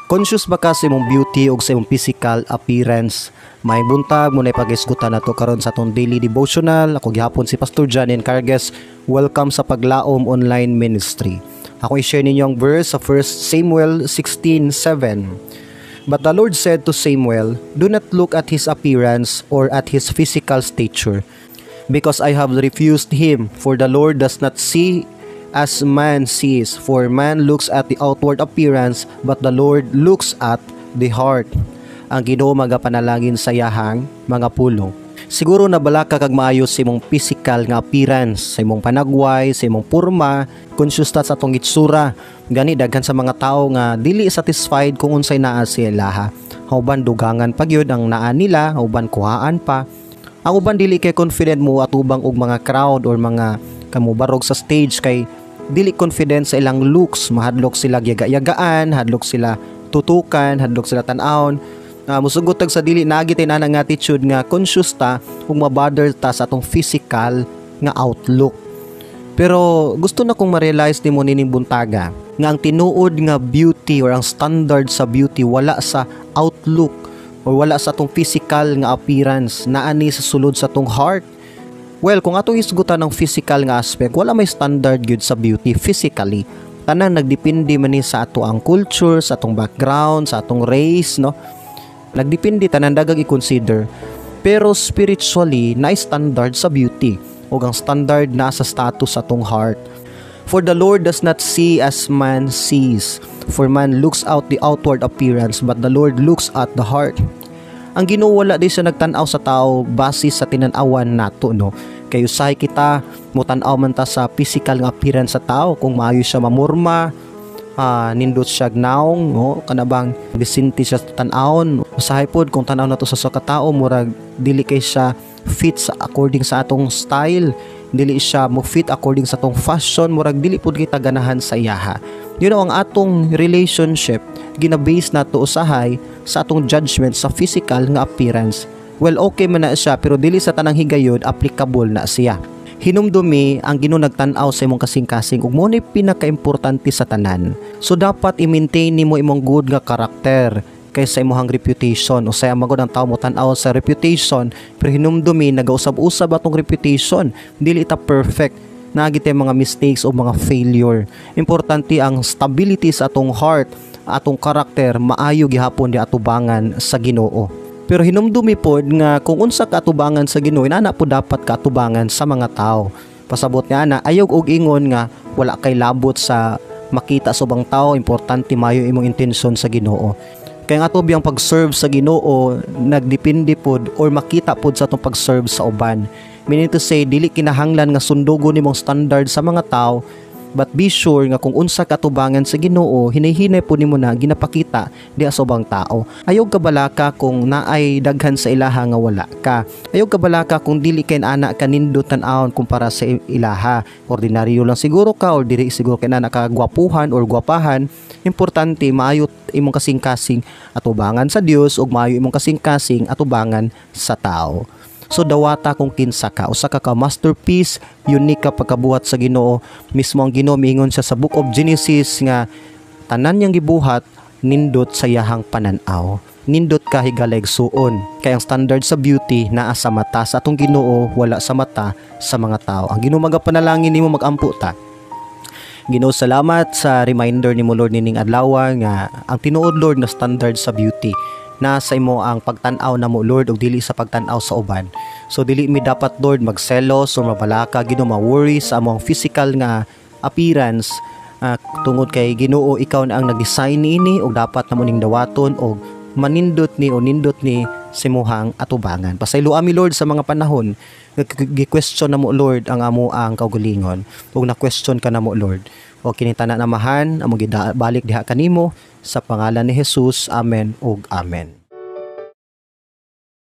Conscious ba ka sa imong beauty o sa imong physical appearance? May buntag mo na ipag-isgutan nato karon sa atong daily devotional. Ako gihapon si Pastor John Encargues. Welcome sa Paglaom Online Ministry. Ako i-share ninyo ang verse sa 1 Samuel 16:7. But the Lord said to Samuel, "Do not look at his appearance or at his physical stature, because I have refused him, for the Lord does not see as man sees, for man looks at the outward appearance, but the Lord looks at the heart." Ang Ginoo magapanalangin sa iyahang mga pulong. Siguro nabalaka kag maayo sa imong physical nga appearance, sa imong panagway, sa imong porma, conscious ta sa atong itsura. Gani daghan sa mga tao nga dili satisfied kung unsay naa sa ilaha. Uban dugangan pa gyud ang naa nila, uban kuhaan pa. Ang uban dili kay confident mo atubang og mga crowd or mga kamubarog sa stage kay dili confident sa ilang looks, mahadlok sila yaga-yagaan, hadlok sila tutukan, hadlok sila tan-awon. Musugot tag sa dili naagi tay ana nga attitude nga conscious ta ug mabother ta sa atong physical nga outlook. Pero gusto na kong ma-realize nimo nining buntaga nga ang tinuod nga beauty or ang standard sa beauty wala sa outlook or wala sa atong physical nga appearance, naa ni sa sulod sa atong heart. Well, kung atong isgutan ng physical nga aspect, wala may standard gyud sa beauty physically. Tanan nagdepende man ni sa ato ang culture, sa atong background, sa atong race, no? Nagdepende tanan, daghang i-consider. Pero spiritually, na standard sa beauty. Ug ang standard na sa status sa atong heart. For the Lord does not see as man sees. For man looks out the outward appearance, but the Lord looks at the heart. Ang Ginoo wala di siya nagtan-aw sa tao base sa tinan-awan nato, no? Kay usahay kita mutan-aw man ta sa physical nga appearance sa tao, kung maayo siya mamurma, nindot siya naong, no, kana bang disente siya sa tan-awon. Usahay pod kung tan-aw nato sa ka tao, murag dili kay siya fit sa according sa atong style, dili siya mo fit according sa atong fashion, murag dili pod kita ganahan sa iyaha. Ang atong relationship gina-base nato usahay sa atong judgment sa physical nga appearance. Well, okay man na siya, pero dili sa tanang higayon applicable na siya. Hinumdumi, ang Ginoo nagtan-aw sa imong kasing-kasing ug mo ni pinakaimportante sa tanan. So dapat i-maintain nimo imong good nga karakter kaysa imong reputation. Usay ang magod ang tao mo tan-aw sa reputation, pero hinumdumi, nagausab-usab atong reputation. Dili ta perfect. Naa gyud tay mga mistakes o mga failure. Importante ang stability sa atong heart, atong karakter, maayo gihapon di atubangan sa Ginoo. Pero hinumdumi pod nga kung unsa ka atubangan sa Ginoo, inana po dapat kaatubangan sa mga tao. Pasabot nga ana, ayaw og ingon nga wala kay labot sa makita sa ubang tao, importante maayo imong intensyon sa Ginoo. Kaya nga ato biyang pag-serve sa Ginoo nagdepende pod or makita pod sa atong pag-serve sa uban. Meaning to say, dili kinahanglan nga sundugon nimong standard sa mga tao, but be sure nga kung unsa katubangan sa Ginoo, hinay-hinay po nimo na ginapakita diha sa ubang tao. Ayaw kabalaka kung naay daghan sa ilaha nga wala ka. Ayaw kabalaka kung dili kay ana ka nindot tan-awon kumpara sa ilaha. Ordinaryo lang siguro ka or dili siguro kay ana ka gwapuhan or gwapahan. Importante maayo imong kasing-kasing atubangan sa Dios ug maayo imong kasing-kasing atubangan sa tao. So dawata kung kinsa ka, usa ka ka masterpiece, unique ka pagkabuhat sa Ginoo. Mismo ang Ginoo miingon siya sa Book of Genesis nga tanan niyang gibuhat nindot sa iyahang panan-aw. Nindot ka, higala igsuon. Kay ang standard sa beauty naa sa mata sa atong Ginoo, wala sa mata sa mga tao. Ang Ginoo magapanalangin nimo, mag-ampo ta. Ginoo, salamat sa reminder nimo, Lord, nining adlaw nga ang tinuod, Lord, na standard sa beauty nasa imo ang pagtan-aw namo, Lord, ug dili sa pagtan-aw sa uban. So dili mi dapat, Lord, magselos o mabalaka, Ginoo, ma-worry sa among physical nga appearance, tungod kay Ginoo, ikaw na ang nag-design niini ug dapat namo ning dawaton og manindot ni o nindot ni sa imuhang atubangan. Pasayloa mi, Lord, sa mga panahon nga gi-question namo, Lord, ang amo ang kaugalingon ug na-question ka namo, Lord. O kini tanan, Amahan, amo gibalik diha kanimo sa pangalan ni Jesus. Amen ug amen.